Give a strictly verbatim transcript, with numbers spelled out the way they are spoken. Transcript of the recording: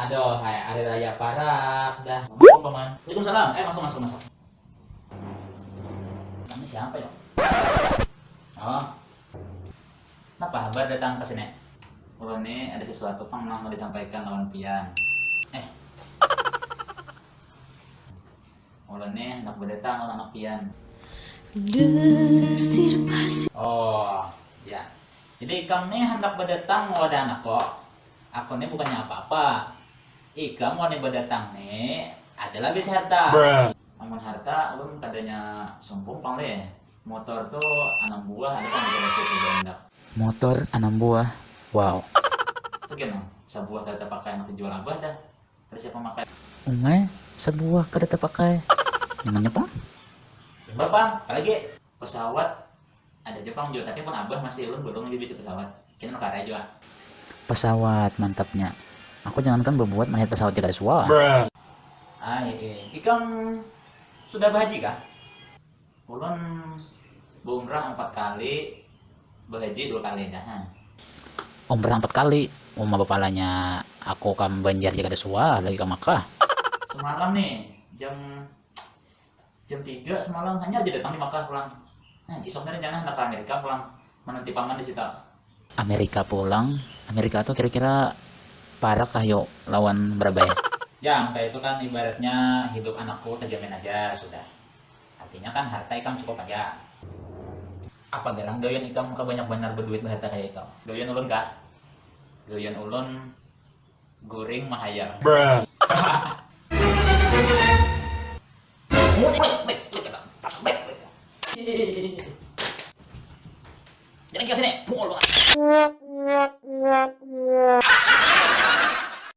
Aduh, hai, hari raya parak dah. Assalamualaikum, Paman. Waalaikumsalam. Eh, masuk, masuk, masuk. Kamu siapa ya? Oh. Kenapa habar datang ke sini? Ulun ni ada sesuatu pang nang mau disampaikan lawan pian. Eh. Ulun ni hendak berdatang lawan anak pian. Desir pasir. Oh, ya. Jadi ikam ni hendak berdatang wadah anakku. Aku ni bukannya apa-apa. Ikam wani berdatang ni adalah bisi harta. Amun harta, ulun kadanya sumbung pang leh. Motor tu anam buah ada pang di garasi tu bahandak. Motor anam buah. Wow. Tu gin, sabuah kada tapakai handak dijual abah dah. Kada siapa makai. Umai, sabuah kada tapakai. Nyamannya pang. Imbah pang, apalagi pesawat ada aja pang jua, tapi pun abah masih ulun belum lagi bisa pesawat. Kini nukar aja jua. Pesawat mantapnya. Aku jangankan berbuat, melihat pesawat aja kada suah. Ah, iya, iya. Ikam sudah bahaji kah? Ulun baumrah empat kali, bahaji dua kali dahan. Umrah empat kali, uma bapalanya aku kam Banjar jika ada suah lagi ka Makkah. Semalam nih, jam jam tiga semalam hanyar aja datang di Makkah pulang. Nah, isuknya rencana hendak ke Amerika pulang, menanti paman di situ. Amerika pulang, Amerika tuh kira-kira parak kah yo lawan berapa ya? Ya, kayak itu kan ibaratnya hidup anakku terjamin aja sudah. Artinya kan harta ikam cukup aja. Apa galang gawian ikam muka banyak banar berduit berharta kayak itu? Gawian ulun kah? Gawian ulun guring mahayal.